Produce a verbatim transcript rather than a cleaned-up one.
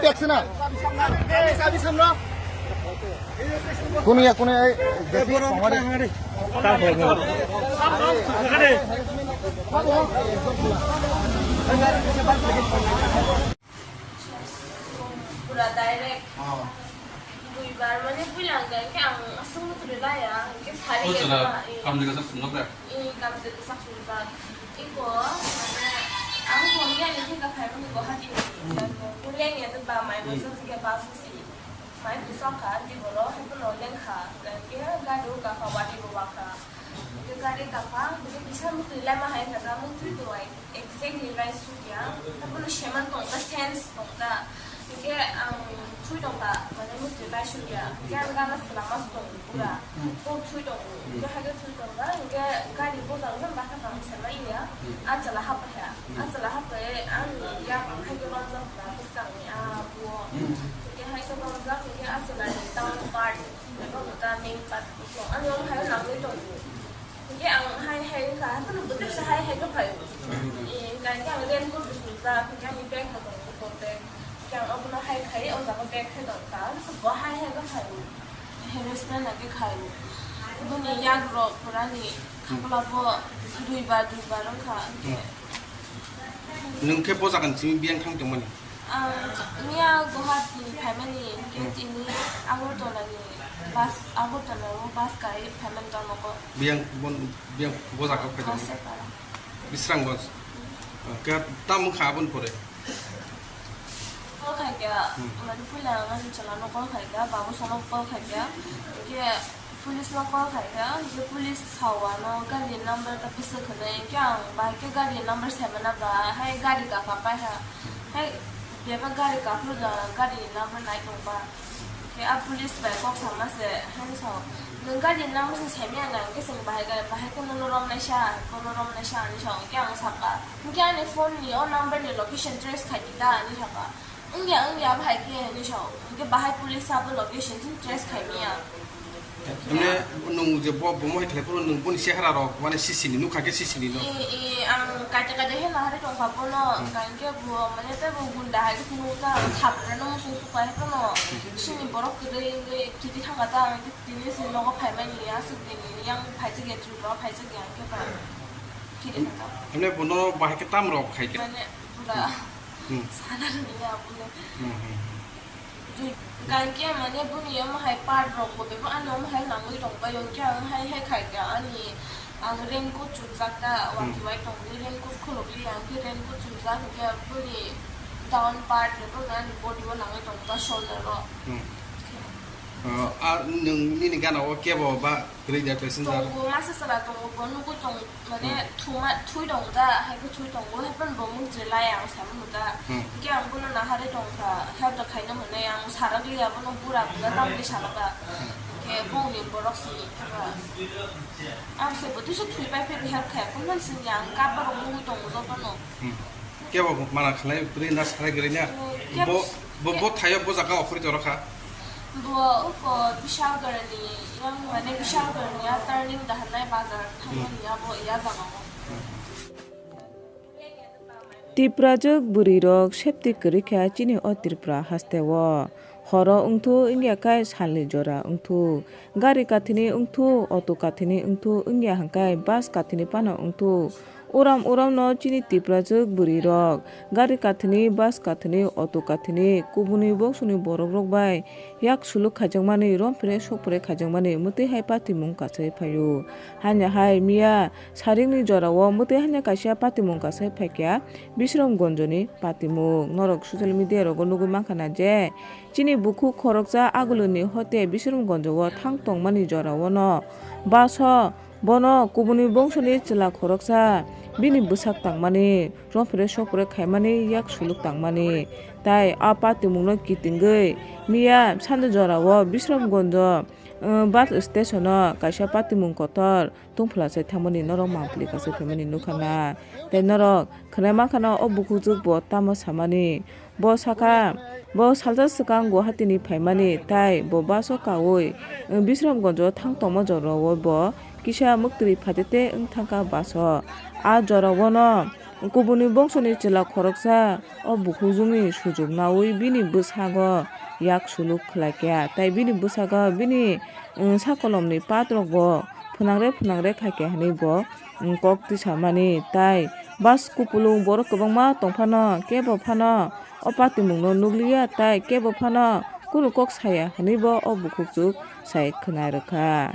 Action na. Kunu ya, kunu ya, ei, jesi, pamari. Pura direct. Duibar mane builang khe ang aswk muchuri laya, hwnkhe sari ya, eh. Kamjwk sak sumjak da? Eh, kamjwk sak sumjak. Iko, mane, ang Mongolia ni thika phaimani Guwahati ni. Mongolia ni ata ba mai bwswk thika ba susi. Mai bwswk kha, di bolo, haiphano lengkha, hwnkhe gari o kakha, wadi bo wakha. Hwnkhe gari kakha, hwnkhe kisa muktwi lama hai kha, muktwi to ai. Exactly bai sukya, tabuno seman tongta, sense tongta. Hingke ang thui tongta, mane mutri bai sukya. Hingke ang gana selama tong pura. Kok thui tongo. Hingke haike thui tongta, hingke gari bojang jang bakha tang selai ya. Ang chala hapaiya. Ang chala hapai, ang ya ang haike rongjak pura, bwskang ni a buo. Hingke haike rongjak, hingke ang chala ni town part, abo ta main part. Ang yang hai nangwi tongo. Hingke ang hai hai wngkha, haphano bwtwisa hai hai khe phaio. Eh, hingke ang raincoat bo sumjak, hingke ani bag bo tongo, bag. Hingke ang obono hai khai, o jaga bag khai tongkha, bo hai hai khe phaio. Harassment age khaio. Boni yagrok purani khaklabo duibar duibar wngkha, hingke. Nwng khe bo jagani simi biyang thang tongmani? Ang miya Guwahati phaimani, hingke tini Agartala ni bus, Agartala o bus kai phaimani tamo ko. Biyang bon, biyang bo jaga o khaijak. Bus se para. Bisranggonj. Khe tam wngkha aboni pore? Call khaikha, mane puila ang ani chwla no call khaikha, babu sano call khaikha. Hingke Police no call khaikha, hingke police sao ano gari number ta bwswk hwnwi, hingke ang bahai khe gari number saimana ba, hai gari kakha paiha, hai bebak gari kaphuru da gari number nai tongba, hingke a police bai kok sama se, haino sao, "Nwng gari number se saimaya na, hingke chwng bahai gari, bahai khe nono romnai sa, bono romnai sa," hinwi sao, hingke ang sakha, "Hingke ani phone ni o number ni location trace khai di ta," hinwi sakha. Wngya, wngya, bahai khe hinwi sao. Hwnkhe bahai police abo location chwng trace khai manya. Emne nwng je bo, bo mohai khlai phuru nwng boni chehara rok mane C C ni nukha khe C C ni no. E, e, ang kaita kaita khe nahari tongkha bono, hmm, hwnkha hwnkhe bo mane tei bo gunda hai khe phunukjak, ang thapre no muchung sukha hai phano. Hmm. Chini borok kwrwi wngwi kiri thangkha ta, ang khe tini se nogo phaimani, aswk bini yang phaijak ya, Tripura o phaijak ya, hwnkhe ba kiri thangkha. Emne bono bahai khe tam rok khai khe? Mane pura. Hmm. Hmm. Sana rwngya abole. Hmm, hmm, hmm. Dui, kankhe mane boni omo hai part rok bo bebak ano omo hai nangwi tongbai, hwnkhe ang hai hai khaikha ani, ang raincoat chumjak ta, hmm, watwi bai tongwi raincoat khulukli, ang khe raincoat chumjak hwnkhe boni down part rok no ani body o nangwi tongkha, shoulder o. Hmm. Ah, ah, nwng nini gana o kebo ba kwrwi da passenger? Tongo, masa sala tongo, bo nugwi tong, mane, hmm, thuma, thui tong da, hai khe thui tongo, hai phano bo mung chwlai ang sama muta. Hmm. Hingke ang bono nahari tongkha, help da khaina hwnwi ang sarak liya, bono bura buda tamni sarak da. Hmm. Hingke bongni borok sini kha. Ang se bo tisa thui pai phai help khaya, kun man sini ang kap ba rok nugwi tongo jotono. Hmm. Kebo mana khlai kwrwi na sarai kwrwi na? Kebo bo, bo, ke- bo thaio bo jaga o khori toro kha? Bo uko Bishalgarh ni, yang mane Bishalgarh ni a turning dahanai bazar thangmani abo iya jaga o. Tiprajwk bwrwi rok safety kwrwi kha chini o Tripura haste o. Horo wngthu wngya khe salni jora wngthu. Gari kathini wngthu, auto kathini wngthu, wngya hwnkhe bus kathini phano wngthu. Uram uramno chini Tiprajwk bwrwirok gari kathini, bus kathini, auto kathini, kubuni boksoni borokrok bai yak suluk khaijakmani, romphre sokphre khaijakmani mwtwi hai patimung kasai phaio. Hanya hai miya saringni jorao mwtwi hanya kaisa patimung kasai phaikha Bisramganjoni patimung. Norok social media rogo nugwi mankha na je, chini bukhuk khoroksa Aguluni hote Bisramganj o thang tongmani jorao no bus o bono kubuni bongsoni chwla khoroksa bini bwsak tangmani, romphre sokphre khaimani, yak suluk tangmani. Tai a patimungno kitingwi miya sande jorao Bisramganj o, uh, bus station o kaisa patimung kotor tungphla chai thangmani norok mangpili kasai phaimani nukha na. Tei norok khwnai mankha na o bukhukjwk bo tamo samani. Bo sakha, bo salsa swkang Guwahati ni phaimani, tai bo bus o kaui, uh, Bisramganj o thang tongma jorao bo kisa mwktwi phaitete wng thangkha bus o. A jorao no Kubuni bongsoni chwla khoroksa o bukhukjwngni sujuk naui bini bwsago yak suluk khlaikha, tai bini bwsago bini, um, sakolomni patrokbo phwnangre phwnangre khaikha hwnwi bo, um, kok tisamani. Tai bas kupulung borok kwbangma tongphano kebo phano o patimungno nukliya, tai kebo phano kunu kok saya hwnwi bo o bukhukchuk sai khwna rwkha.